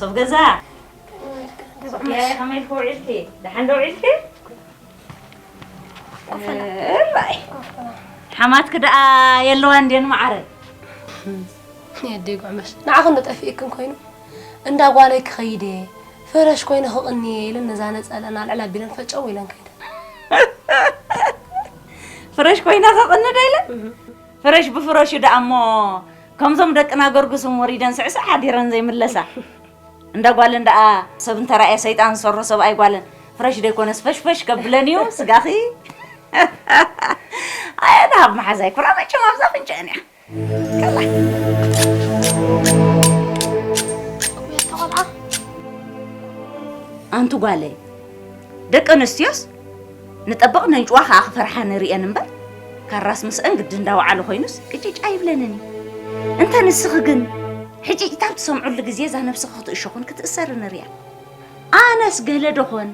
ሰብ ገዛ። ሶፊያ፣ ከመይ ኢልኪ ውዒልኪ? ደሓን ዶ ውዒልኪ? እራይ። ሓማትኪ ደኣ የለዋ እንዴን መዓረ? የደይ ጉዕመሽ፣ ንዓኽን ዶ ጠፊእክን ኮይኑ? እንዳ ጓለይ ክኸይድ እየ፣ ፍረሽ ኮይነ ክቕኒ እየ ኢለን ነዛ ነጸለና ልዕል ኣቢለን ፈጨው ኢለን ከይደ። ፍረሽ ኮይና ክቕኒ ዶ ኢለን? ፍረሽ ብፍረሹ ደኣ እሞ፣ ከምዞም ደቅና ገርጉስም ወሪደን ስዕስዕ ሓዲረን ዘይምለሳ። እንዳ ጓለን ደኣ ሰብ እንተራእየ ሰይጣን ዝሰሮ ሰብኣይ ጓለን ፍረሽ ደይኮነስ ፈሽፈሽ ከብለን እዩ ስጋኺ። ኣየ ደሃብ መሓዛይ ኩራ መቸም ኣብዛ ፍንጭአን እያ። ከላ። ኣንቲ ጓለይ፣ ደቂ ኣንስትዮስ ንጠበቕ ነንጭዋ ከኣ ክፈርሓ ንርእየን እምበር፣ ካራስ ምስአን ግዲ እንዳወዓለ ኮይኑስ ቅጭጭ ኣይብለንን እዩ። እንተ ንስኺ ግን ሕጭጭታ ኣብ ትሰምዑሉ ግዜ እዛ ነብስኺ ክትእሸኹን ክትእሰርን ንርእያ። ኣነስ ገለ ደኾን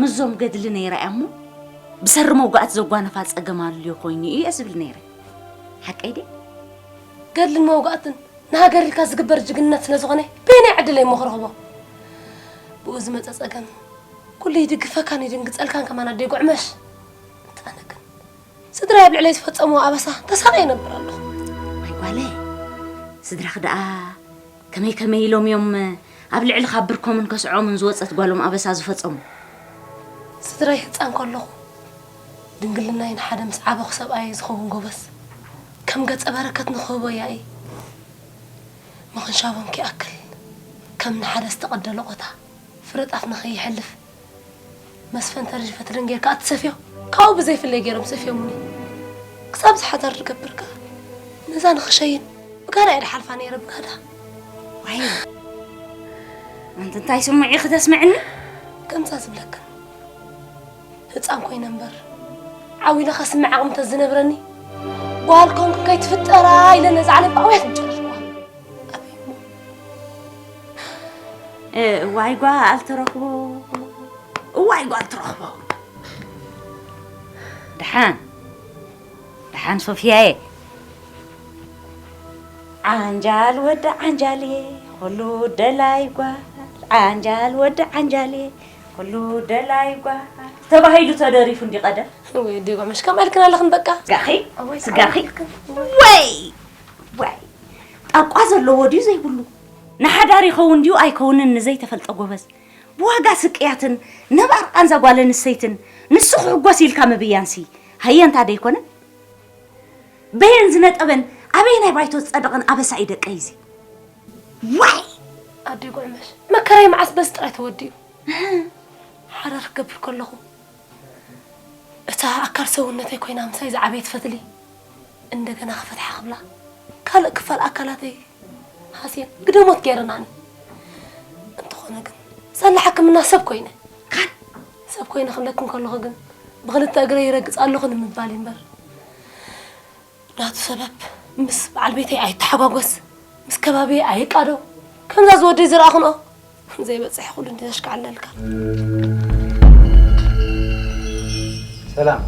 ምስዞም ገድሊ ነይረ እያ እሞ፣ ብሰሪ መውጋእቲ ዘጓነፋ ጸገም ኣልዮ ኮይኑ እዩ እየ ዝብል ነይረ። ሓቀይ ድየ? ገድልን መውጋእትን ንሃገር ኢልካ ዝግበር ጅግንነት ስለ ዝኾነ፣ በየናይ ዕድለይ እሞ ክረኽቦ? ብኡ ዝመጸ ጸገም፣ ኩሉ ይድግፈካን ይድንግጸልካን ከማን ኣደይ ጉዕመሽ። እንተ ኣነ ግን፣ ስድራይ ኣብ ልዕለይ ዝፈጸምዎ ኣበሳ ተሳቕየ እነብር ኣለኹ። ኣይ ጓለይ፣ ስድራኺ ደኣ ከመይ ከመይ ኢሎም እዮም ኣብ ልዕሊ ካብ ብርኮምን ከስዖምን ዝወጸት ጓሎም ኣበሳ ዝፈጸሙ? ስድራይ ህጻን ከለኹ፣ ድንግልናይ ንሓደ ምስ ዓበኹ ሰብኣየይ ዝኸውን ጎበዝ ከም ገጸ በረከት ንኽህቦ ያኢ፣ ምኽንሻቦም ከይኣክል፣ ከም ንሓደ ዝተቐደለ ቆታ ፍረ ጣፍ ንኸይሕልፍ፣ መስፈንተርን ፈትልን ጌርካ ኣትሰፍዮ፣ ካብኡ ብዘይፍለይ ገይሮም ሰፍዮምኒ። ክሳብ ዝሓዳር ዝገብር ከኣ፣ ነዛ ንኽሸይን ብጋዳ እየ ድሓልፋ ነይረ፣ ብጋዳ። ዋይ፣ ኣንቲ እንታይ ስምዒ ክተስምዕኒ? ከምዛ ዝብለክን፣ ህጻን ኮይነ እምበር፣ ዓው ኢለ ከስምዕ ዓቕሚ ተዝነብረኒ፣ ጓል ኮንኩ ከይትፍጠራ ኢለ ነዛ ዓለም ብኣውያት ምጨረሽኩዋ። ኣበይ እሞ? እ፣ እዋይ ጓል ትረኽቦ፣ እዋይ ጓል ትረኽቦ። ደሓን፣ ደሓን ሶፊያየ። ዓንጃል ወዲ ዓንጃልየ፣ ኩሉ ደላይ ጓል። ዓንጃል ወዲ ዓንጃልየ፣ ኩሉ ደላይ ጓል። ተባሂሉ ተደሪፉ እንዲ ቀደም። ወይ ዲጎ መሽ ከም ኣልክን ኣለኽን በቃ። ስጋኺ፣ ኣወይ፣ ስጋኺ። ኣወይ፣ ኣልክን። ወይ፣ ወይ። ጣቋ ዘለዎ ድዩ ዘይብሉ? ንሓዳር ይኸውን ድዩ ኣይከውንን ንዘይተፈልጠ ጎበዝ። ብዋጋ ስቅያትን ነባር ቃንዛ ጓል ኣንስተይትን ንሱ ክሕጎስ ኢልካ ምብያንሲ። ሃየ እንታ ደይኮነ? በየን ዝነጠበን ኣበየናይ ባይቶ ዝጸደቐን ኣበሳ እዩ ደቀይ እዚ። ዋይ! ኣደይ ጉዕመሽ፣ መከራይ መዓስ በዚ ጥራይ ተወዲኡ? ሓዳር ክገብር ከለኹ፣ እታ ኣካል ሰውነተይ ኮይና ምሳይ ዝዓበየት ፈትሊ፣ እንደገና ክፈትሓ ክብላ፣ ካልእ ክፋል ኣካላተይ ሃስየን ግደሞት ገይረናኒ። እንተኾነ ግን፣ ሳላ ሕክምና ሰብ ኮይነ። ካን! ሰብ ኮይነ ክብለክን ከለኹ ግን፣ ብኽልተ እግረይ ይረግጽ ኣለኹ ንምባል እዩ እምበር፣ ናቱ ሰበብ ምስ በዓል ቤተይ ኣይተሓጓጎስ፣ ምስ ከባቢየይ ኣይቃዶ። ከምዛ ዝወደይ ዝረኣኹንኦ ዘይበጽሕ ኩሉ እንዲ ዘሽካዕለልካ። ሰላም።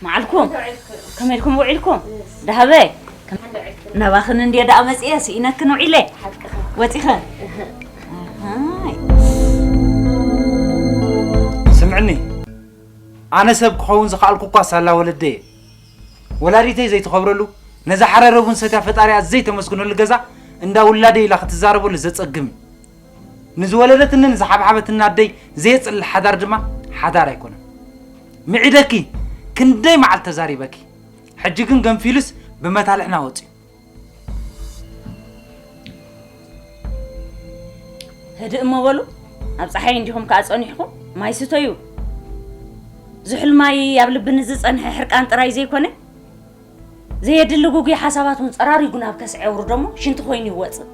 መዓልኩም፣ ከመይ ኢልኩም ውዒልኩም? ደሃበ፣ ናባኽን እንድየ ደኣ መጽየ፣ ስኢነክን ውዒለ። ወጺኽን? ኣሃይ። ስምዕኒ፣ ኣነ ሰብ ክኸውን ዝኸኣልኩ እኳ ሳላ ወለደየ። ወላዲተይ ዘይትኸብረሉ፣ ነዛ ሓረረ ቡን ሰትያ ፈጣሪኣ ዘይተመስግነሉ ገዛ እንዳ ውላደይ ኢላ ክትዛረበሉ ዘጸግም እዩ። ንዝወለደትንን ዝሓብሓበትንን ኣደይ ዘየጽልል ሓዳር ድማ ሓዳር ኣይኮነን። ምዒደኪ፣ ክንደይ መዓልቲ ተዛሪበኪ። ሕጂ ግን ገንፊሉስ ብመታልሕና ወጺኡ። ህድእ እሞ በሉ፣ ኣብ ጸሓይ እንዲኹም ከኣ ጸኒሕኩም ማይ ስተዩ። ዝሑል ማይ ኣብ ልቢ ንዝጸንሐ ሕርቃን ጥራይ ዘይኮነ፣ ዘየድሊ ጉጉይ ሓሳባት እውን ጸራሪጉ ናብ ከስዐ የውርዶ እሞ ሽንቲ ኮይኑ ይወጽእ።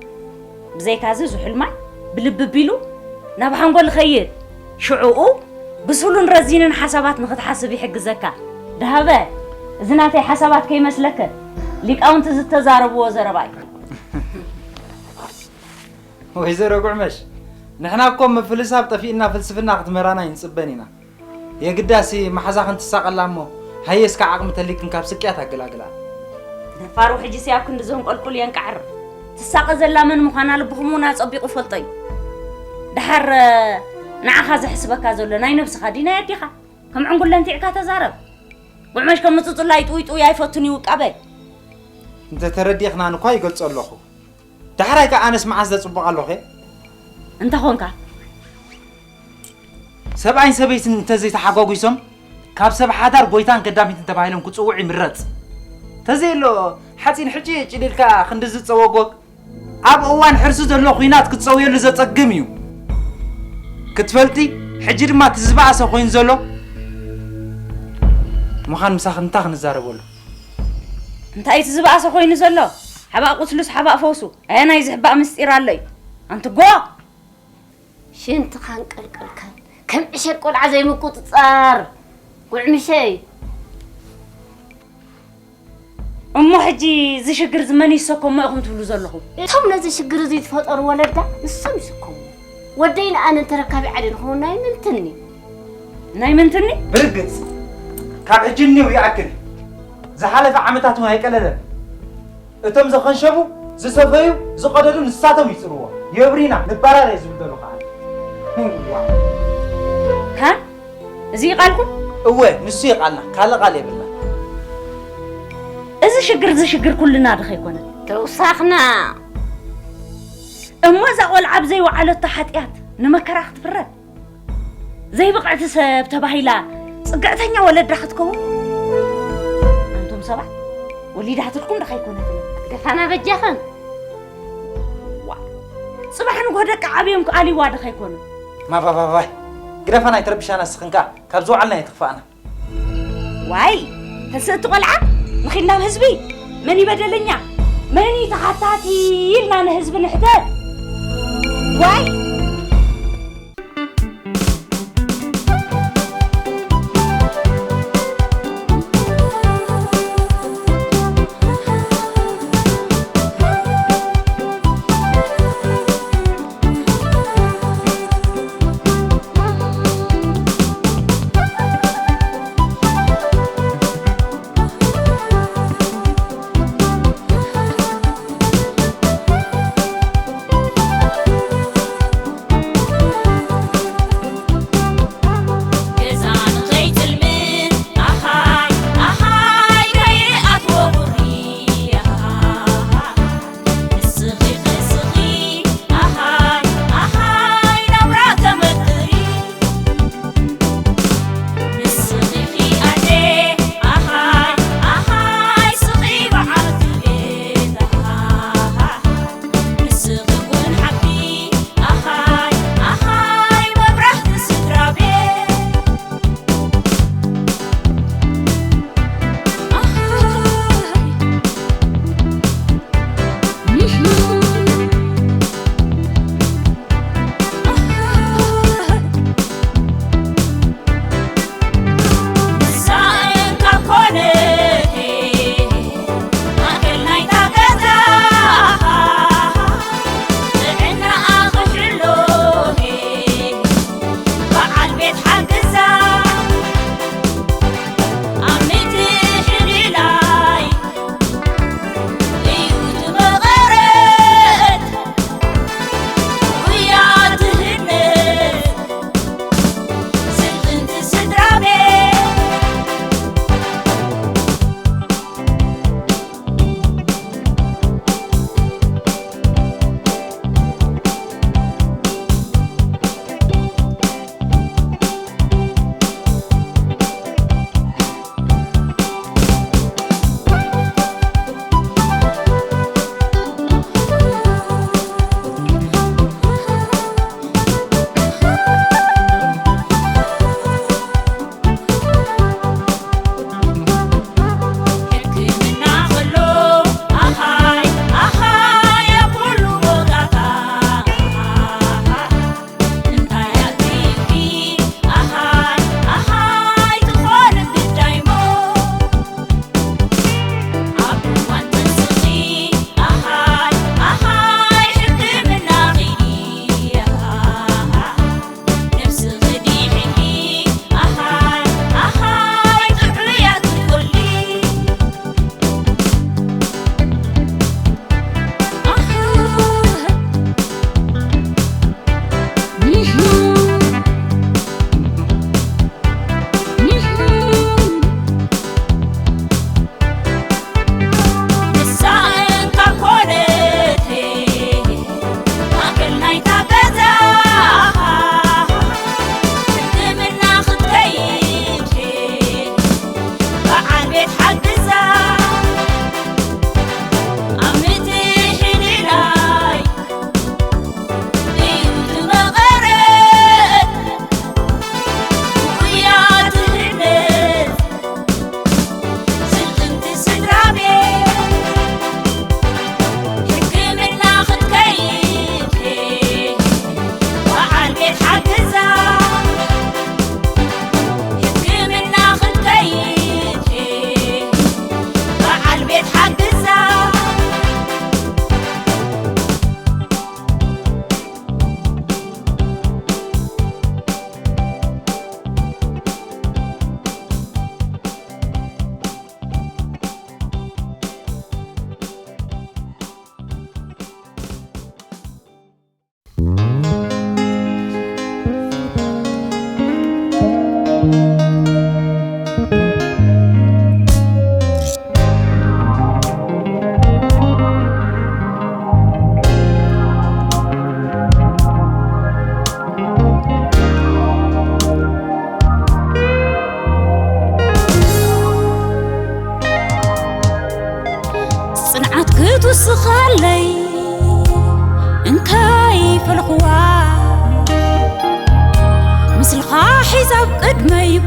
ብዘይካዚ ዝሑል ማይ ብልቢ ኣቢሉ ናብ ሓንጎል ይኸይድ። ሽዑኡ ብሱሉን ረዚንን ሓሳባት ንኽትሓስብ ይሕግዘካ። ደሃበ፣ እዚ ናተይ ሓሳባት ከይመስለከ፣ ሊቃውንቲ ዝተዛረብዎ ዘረባ እዩ። ወይዘሮ ጉዕመሽ፣ ንሕና እኮ ምፍልሳብ ጠፊእና ፍልስፍና ክትምህራና ኣይንጽበን ኢና። የግዳሲ መሓዛኽን ትሳቐላ እሞ፣ ሃየ እስከ ዓቕሚ ተሊክን ካብ ስቅያት ኣገላግላ። ነፋሩ ሕጂሲ ኣብ ክንዲ ዘንቆልቁል የንቃዕር። ትሳቐ ዘላ መን ምዃና ልብኹም እውን ኣጸቢቑ ይፈልጦ እዩ። ደሓር ንዓኻ ዘሕስበካ ዘሎ ናይ ነብስኻ ድዩ ናይ ኣዴኻ? ከም ዕንጉለ እንቲዕካ ተዛረብ። ጉዕመሽ ከም ምጽጹላይ ጥውይ ጥውይ ኣይፈቱን እዩ ውቃበ። እንተ ተረዲእኽናን እኳ ይገልጾ ኣለኹ። ዳሕራይ ከኣ ኣነስ መዓስ ዘጽብቕ ኣለኹ እየ? እንተ ኾንካ? ሰብኣይን ሰበይትን እንተዘይተሓጓጒሶም ካብ ሰብ ሓዳር ጎይታን ከዳሚትን ተባሂሎም ክጽውዑ ይምረጽ። ተዘየሎ ሓጺን ሕጪ ጭድ ኢልካ ክንዲ ዝጸወጎግ ኣብ እዋን ሕርሲ ዘሎ ኹናት ክትጸውየሉ ዘጸግም እዩ። ክትፈልጢ፣ ሕጂ ድማ እቲ ዝበኣሰ ኮይኑ ዘሎ ምዃን ምሳኺ እንታይ ክንዛረበሉ? እንታይ እቲ ዝበኣሰ ኮይኑ ዘሎ? ሓባእ ቁስሉስ ሓባእ ፈውሱ። ኣየናይ ዝሕባእ ምስጢር ኣሎ እዩ? ኣንቲ ጎ! ሽንትኻን ቀልቀልካን ከም ዕሸል ቆልዓ ዘይምቁጽጻር ጉዕምሸይ። እሞ ሕጂ እዚ ሽግር እዚ መን ይሰከሞ ኢኹም ትብሉ ዘለኹም? እቶም ነዚ ሽግር እዚ ዝፈጠሩ ወለዳ ንሶም ይስከሙ። ወደይን ኣነን ተረካቢ ዓዲ ንኸውን ናይ ምንትኒ? ናይ ምንትኒ? ብርግጽ ካብ ሕጂ እኒው ይኣክል። ዝሓለፈ ዓመታት እውን ኣይቀለለን። እቶም ዘኸንሸቡ፣ ዝሰፈዩ፣ ዝቐደዱ ንሳቶም ይጽርዎ። የብሪና፣ ንባራር እየ ዝብል ዘሎ ከዓ። ዋ። ሃ? እዚ እዩ ቃልኩም? እወ፣ ንሱ እዩ ቃልና። ካልእ ቃል የብልና። እዚ ሽግር፣ እዚ ሽግር ኩልና ድኸ ኣይኮነን? ተውሳኽና። እሞ እዛ ቆልዓ ብዘይወዓለቶ ሓጢኣት ንመከራ ክትፍረድ? ዘይብቕዕቲ ሰብ ተባሂላ ጽግዕተኛ ወለዳ ክትከውን? ኣንቱም ሰባት፣ ወሊዳትልኩም ድኻ ኣይኮነትን? ግደፋና በጃኽን። ዋ፣ ጽባሕ ንግሆ ደቂ ዓብዮም ክኣልይዋ ድኻ ኣይኮኑን? ማባባባይ፣ ግደፋና ኣይትረብሻና፣ ንስኽን ከኣ ካብ ዝወዓልና ኣይትኽፋእና። ዋይ፣ ተስእቲ ቆልዓ ንኺድ ናብ ህዝቢ፣ መን እዩ በደለኛ? መን እዩ ተሓታቲ ኢልና ንህዝቢ ንሕተት? ዋይ!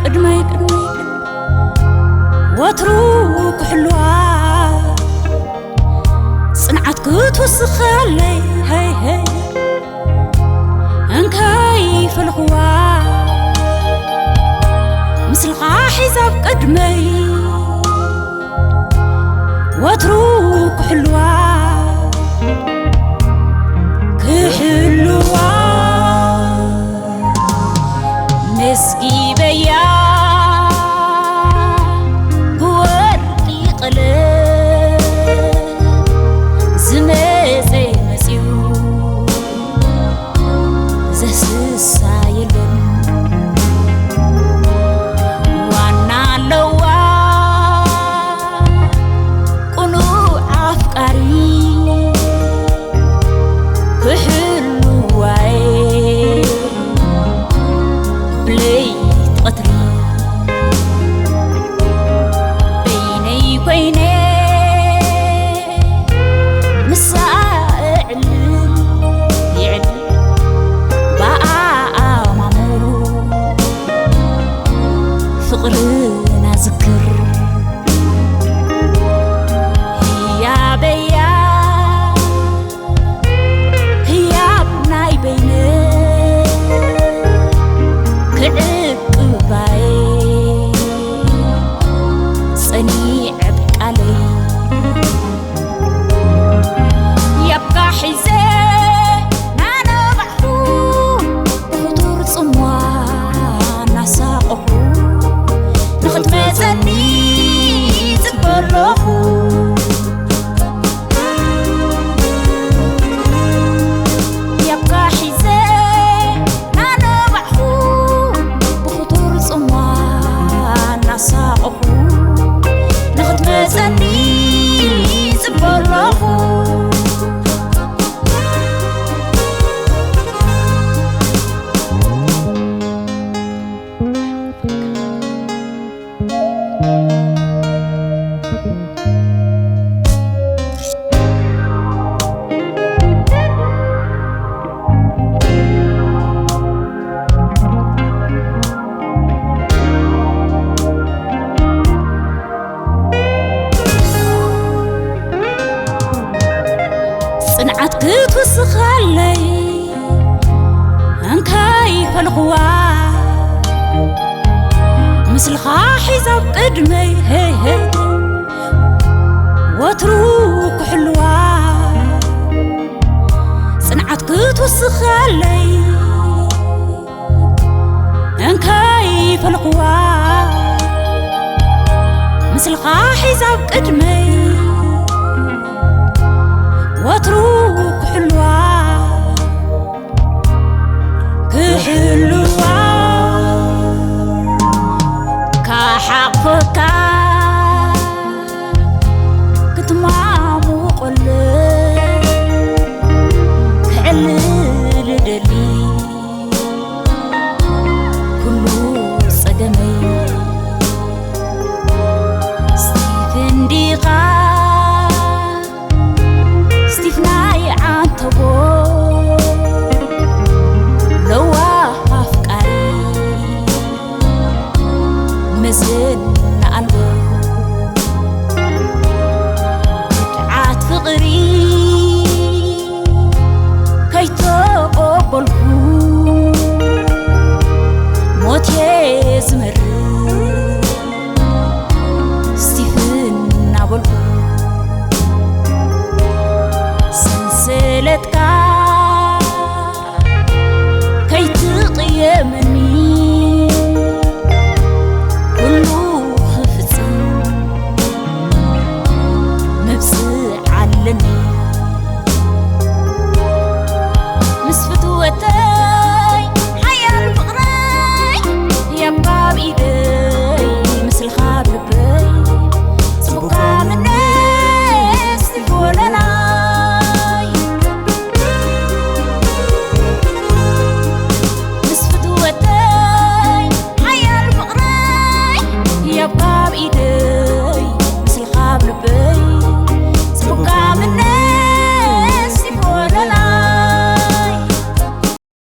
ቅድመይ ቅድመይ ወትሩ ክሕልዋ ጽንዓት ክትውስኸለይ፣ ሄይ ሄይ እንከይ ፈልኽዋ ምስልኻ ሒዛብ ቅድመይ ወትሩ ክሕልዋ ክሕልዋ መስጊበያ ብወርቂ ቀለም ዝመጸ መጺኡ ዘስሳ የለን ዋና ኣለዋ ቅኑዕ ኣፍቃሪ ክሕልዋይ ብለይቲ ቀትሪ በይነይ ኮይነ ምሳ እዕልል ይዕልል ብኣኣማሙ ፍቕርና ዝክር ህያበያ ህያብ ናይ በይነ ክዕቅባይ ጸኒዐ ብቃለይ ያብካ ሒዘ ናነባዕኹ ብፍጡር ጽምዋ እናሳቐኹ ንኽትመጸኒ ጽበለኹ ያብካ ሒዘ ናነባዕኹ ብፍጡር ጽምዋ እናሳቐኹ ንኽትመጸኒ ጽበለኹ ጽንዓት ክትውስኸለይ እንከይ ፈልኽዋ ምስልኻ ሒዛብ ቅድመይ ሄይ ሄይ ወትሩ ክሕልዋ ጽንዓት ክትውስኸለይ እንከይ ፈልኽዋ ምስልኻ ሒዛብ ቅድመይ ወትሩ ክሕልዋ ክሕልዋ